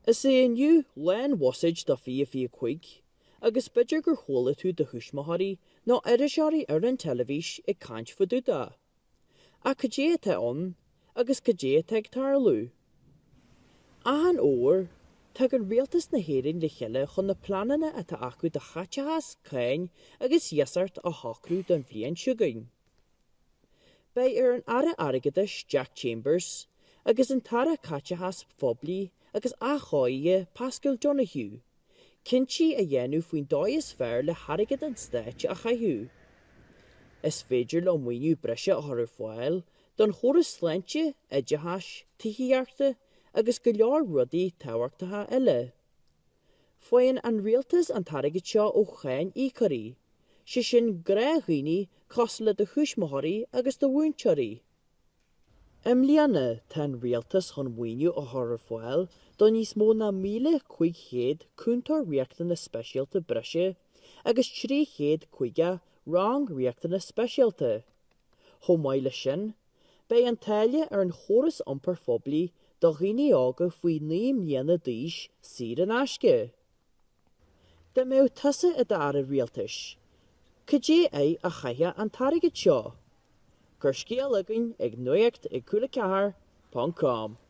Is é inniu lá an Bhuiséid do 2025 agus b'fhéidir gur chuala tú do thuismitheoirí nó iriseoirí ar an teilifís ag caint fá dtaobh de. Ach cad é atá ann agus cad é atá ag tarlú? Achan fhómhar, tagann Rialtas na hÉireann le chéile chun na pleananna atá acu do chaiteachas, cáin agus iasacht a shocrú don bhliain seo chugainn. Beidh ar an Aire Airgeadais Jack Chambers agus an tAire Caiteachais Phoiblí agus Athchóirithe Paschal Donohoe cinntí a dhéanamh faoin dóigh is fearr le hairgead an stáit a chaitheamh. Is féidir leo maoiniú breise a chur ar fáil don chóras sláinte, oideachais, tithíochta agus go leor rudaí tábhachtacha eile. Faigheann an rialtas an t-airgead seo ó cháin íocóirí, sé sin gnáthdhaoine cosúil le do thuismitheoirí agus do mhúinteoirí. I mbliana tá an rialtas chun maoiniú a chur ar fáil do níos mó ná 1,500 cúntóir riachtanas speisialta breise agus 350 rang riachtanas speisialta. Chomh maith leis sin, beidh an táille ar an chóras iompair phoiblí do dhaoine óga faoi 9 mbliana d'aois saor in aisce. Dá mbeadh tusa i d'Aire Rialtais, cad é air a chaithfeá an t-airgead seo? Cuir scéal chugainn ag nuacht ag cúla4 ponc com.